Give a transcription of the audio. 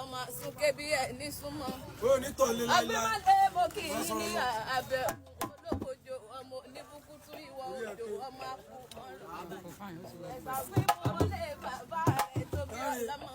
Ọmọ àsunkè bí ẹni súnmọ́. Ó ní tọ̀lé láíláí. Agbẹ́mọ̀lẹ́ mo kì í ní abẹ́ olókojo, ọmọ oníbùkútù, ìwọ òjò, ọmọ akú mọ́rùn. Ẹ̀sà fún ìmọ̀lẹ́ bàbá rẹ̀ tó bí ọlọ́mọ.